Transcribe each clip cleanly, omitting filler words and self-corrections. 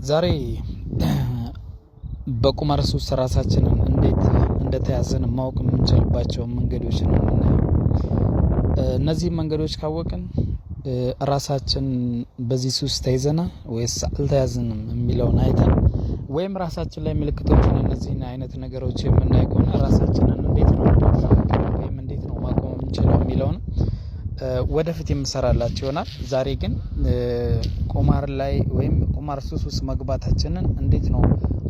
ዛሬ በቁማር ሱስ ራሳችንን እንዴት እንደተያዘን ማወቅ የምንችልባቸው መንገዶች ነው የምናየው። እነዚህ መንገዶች ካወቅን ራሳችን በዚህ ሱስ ተይዘናል ወይስ አልተያዝንም የሚለውን አይተን ወይም ራሳችን ላይ ምልክቶችን እነዚህን አይነት ነገሮች የምናይ ከሆነ ራሳችንን እንዴት ነው የምንከላከለው ወይም እንዴት ነው ማቆም የምንችለው የሚለውን ወደፊት የምሰራላችሁ ይሆናል። ዛሬ ግን ቁማር ላይ ወይም ቁማር ሱስ ውስጥ መግባታችንን እንዴት ነው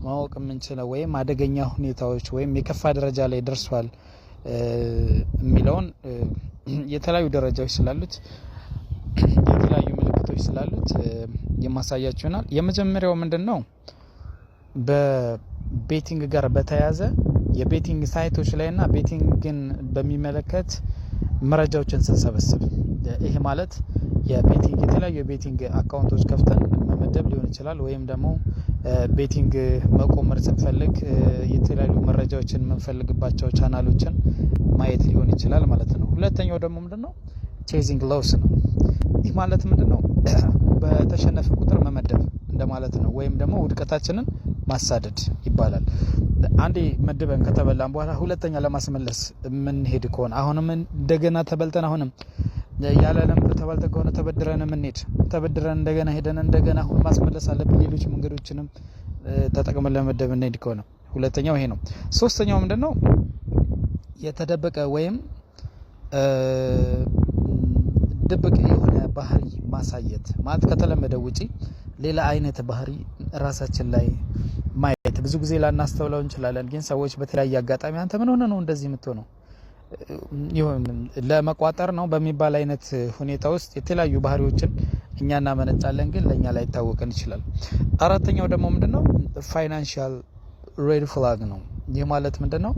ማወቅ የምንችለው ወይም አደገኛ ሁኔታዎች ወይም የከፋ ደረጃ ላይ ደርሷል የሚለውን የተለያዩ ደረጃዎች ስላሉት፣ የተለያዩ ምልክቶች ስላሉት የማሳያችሁ ይሆናል። የመጀመሪያው ምንድን ነው? በ betting ጋር በተያያዘ የ betting site ኦች ላይ እና betting ን በሚመለከት መረጃዎችን ስንሰበስብ፣ ይሄ ማለት የ betting የተለያዩ የ betting account ኦች ከፍተን መመደብ ሊሆን ይችላል። ወይም ደግሞ betting መቆመር ስንፈልግ የተለያዩ መረጃዎችን የምንፈልግባቸው ቻናሎችን ማየት ሊሆን ይችላል ማለት ነው። ሁለተኛው ደግሞ ምንድነው? Chasing loss ነው። ይህ ማለት ምንድነው? በተሸነፍን ቁጥር መመደብ እንደማለት ነው። ወይም ደግሞ ውድቀታችንን ማሳደድ ይባላል። አንዴ መድበን ከተበላን በኋላ ሁለተኛ ለማስመለስ የምንሄድ ከሆነ፣ አሁንም እንደገና ተበልተን፣ አሁንም ያለንም ብር ተበልተን ከሆነ ተበድረን የምንሄድ፣ ተበድረን እንደገና ሄደን እንደገና አሁን ማስመለስ አለብን፣ ሌሎች መንገዶችንም ተጠቅመን ለመመደብ እንሄድ ከሆነ ሁለተኛው ይሄ ነው። ሶስተኛው ምንድነው? የተደበቀ ወይም ድብቅ የሆነ ባህሪ ማሳየት ማለት ከተለመደው ውጪ ሌላ አይነት ባህሪ ራሳችን ላይ ማየት። ብዙ ጊዜ ላናስተውለው እንችላለን፣ ግን ሰዎች በተለያየ አጋጣሚ "አንተ ምን ሆነህ ነው እንደዚህ የምትሆነው? ለመቋጠር ነው?" በሚባል አይነት ሁኔታ ውስጥ የተለያዩ ባህሪዎችን እኛ እናመነጫለን፣ ግን ለእኛ ላይታወቀን ይችላል። አራተኛው ደግሞ ምንድነው? Financial red flag ነው። ይህ ማለት ምንድነው?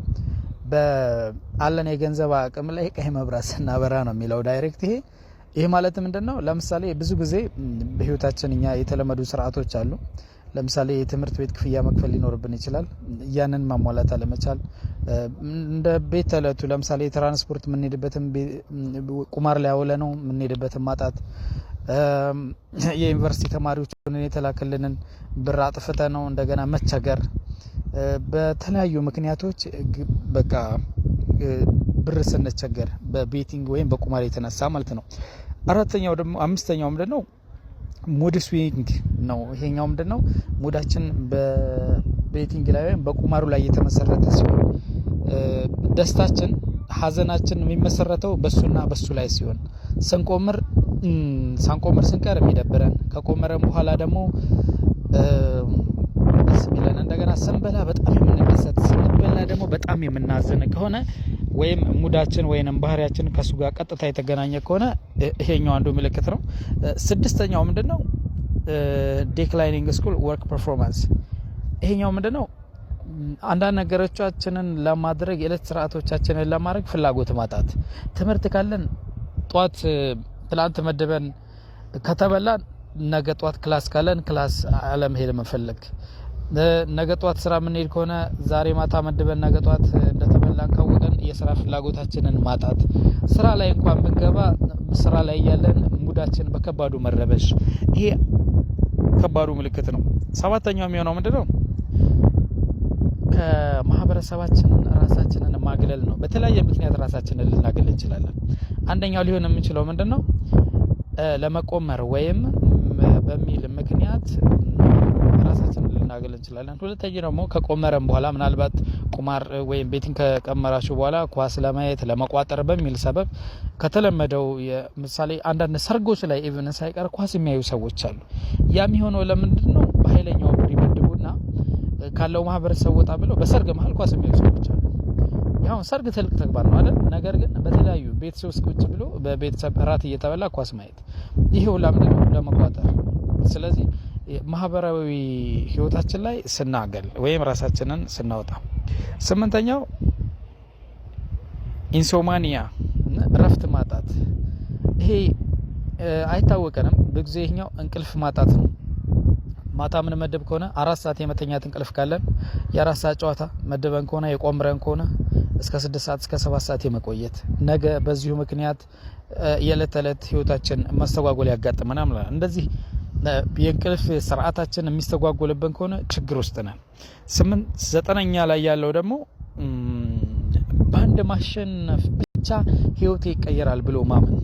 በአለን የገንዘብ አቅም ላይ ቀይ መብራት ስናበራ ነው የሚለው direct ይሄ። ይህ ማለት ምንድነው? ለምሳሌ ብዙ ጊዜ በህይወታችን እኛ የተለመዱ ስርዓቶች አሉ። ለምሳሌ የትምህርት ቤት ክፍያ መክፈል ሊኖርብን ይችላል። ያንን ማሟላት አለመቻል፣ እንደ ቤት ተለቱ ለምሳሌ የትራንስፖርት የምንሄድበትን ቁማር ላይ አውለን ነው የምንሄድበትን ማጣት፣ የዩኒቨርሲቲ ተማሪዎች የተላከልንን ብር አጥፍተን ነው እንደገና መቸገር፣ በተለያዩ ምክንያቶች በቃ ብር ስንቸገር በ betting ወይም በቁማር የተነሳ ማለት ነው። አራተኛው ደግሞ፣ አምስተኛው ምንድነው? Mood swing ነው። ይሄኛው ምንድነው? Mood ኣችን በ betting ላይ ወይም በቁማሩ ላይ የተመሰረተ ሲሆን፣ ደስታችን ሀዘናችን የሚመሰረተው በሱና በሱ ላይ ሲሆን፣ ስንቆምር ሳንቆምር ስንቀር የሚደብረን፣ ከቆመረን በኋላ ደግሞ ደስ የሚለን፣ እንደገና ስንበላ በጣም የምንደሰት፣ ስንበላ ደግሞ በጣም የምናዝን ከሆነ ወይም mood ኣችን ወይንም ባህሪያችን ከእሱ ጋር ቀጥታ የተገናኘ ከሆነ ይሄኛው አንዱ ምልክት ነው። ስድስተኛው ምንድን ነው? Declining school work performance። ይሄኛው ምንድን ነው? አንዳንድ ነገሮቻችንን ለማድረግ፣ የዕለት ስርዓቶቻችንን ለማድረግ ፍላጎት ማጣት። ትምህርት ካለን ጧት ትላንት መድበን ከተበላን ነገ ጧት class ካለን class አለመሄድ መፈለግ። ነገ ጧት ስራ የምንሄድ ከሆነ ዛሬ ማታ መድበን ነገ ጧት እንደተበላን ካወቀን የስራ ፍላጎታችንን ማጣት። ስራ ላይ እንኳን ብንገባ ስራ ላይ እያለን mood ኣችን በከባዱ መረበሽ፣ ይሄ ከባዱ ምልክት ነው። ሰባተኛው የሚሆነው ምንድነው? ከማህበረሰባችን ራሳችንን ማግለል ነው። በተለያየ ምክንያት ራሳችንን ልናገል እንችላለን። አንደኛው ሊሆን የሚችለው ምንድነው? ለመቆመር ወይም በሚል ምክንያት ራሳችንን ልናገል እንችላለን። ሁለተኛ ደግሞ ከቆመረን በኋላ፣ ምናልባት ቁማር ወይም betting ከቀመራችሁ በኋላ ኳስ ለማየት፣ ለመቋጠር በሚል ሰበብ ከተለመደው፣ ምሳሌ አንዳንድ ሰርጎች ላይ even ሳይቀር ኳስ የሚያዩ ሰዎች አሉ። ያ የሚሆነው ለምንድን ነው? በኃይለኛው ብር ይመድቡና ካለው ማህበረሰብ ወጣ ብለው በሰርግ መሀል ኳስ የሚያዩ ሰዎች አሉ። ያው ሰርግ ትልቅ ተግባር ነው አይደል? ነገር ግን በተለያዩ ቤተሰብ ውስጥ ቁጭ ብሎ በቤተሰብ እራት እየተበላ ኳስ ማየት፣ ይሄ ሁላ ምንድን ነው? ለመቋጠር። ስለዚህ ማህበራዊ ህይወታችን ላይ ስናገል ወይም ራሳችንን ስናወጣ። ስምንተኛው insomnia፣ እረፍት ማጣት። ይሄ አይታወቀንም። ብዙ ጊዜ ይሄኛው እንቅልፍ ማጣት ነው። ማታ ምንመድብ ከሆነ፣ 4 ሰዓት የመተኛት እንቅልፍ ካለን፣ የ4 ሰዓት ጨዋታ መድበን ከሆነ፣ የቆምረን ከሆነ እስከ 6 ሰዓት፣ እስከ 7 ሰዓት የመቆየት፣ ነገ በዚሁ ምክንያት የዕለት ተዕለት ህይወታችን መስተጓጎል ያጋጥመናል። እንደዚህ የእንቅልፍ ስርዓታችን የሚስተጓጎልብን ከሆነ ችግር ውስጥ ነን። 8 9ኛ ላይ ያለው ደግሞ በአንድ ማሸነፍ ብቻ ህይወቴ ይቀየራል ብሎ ማመን፣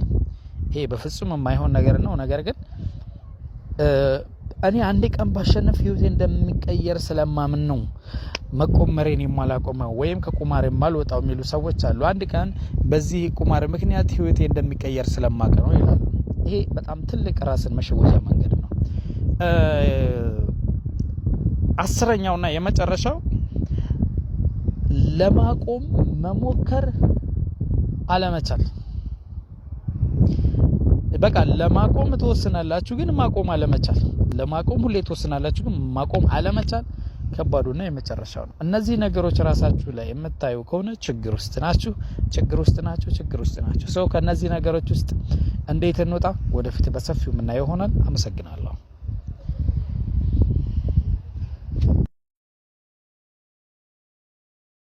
ይሄ በፍጹም የማይሆን ነገር ነው። ነገር ግን እኔ አንድ ቀን ባሸነፍ ህይወቴ እንደሚቀየር ስለማምን ነው መቆመሬን የማላቆመው ወይም ከቁማር የማልወጣው የሚሉ ሰዎች አሉ። አንድ ቀን በዚህ ቁማር ምክንያት ህይወቴ እንደሚቀየር ስለማቅ ነው ይላሉ። ይሄ በጣም ትልቅ ራስን መሸወጃ መንገድ ነው። 10ኛውና የመጨረሻው ለማቆም መሞከር አለመቻል። በቃ ለማቆም ትወስናላችሁ፣ ግን ማቆም አለመቻል። ለማቆም ሁሌ ትወስናላችሁ፣ ግን ማቆም አለመቻል ከባዱና የመጨረሻው ነው። እነዚህ ነገሮች ራሳችሁ ላይ የምታዩ ከሆነ ችግር ውስጥ ናችሁ፣ ችግር ውስጥ ናችሁ፣ ችግር ውስጥ ናችሁ። ሰው ከነዚህ ነገሮች ውስጥ እንዴት እንውጣ? ወደፊት በሰፊው የምናየው ይሆናል። አመሰግናለሁ።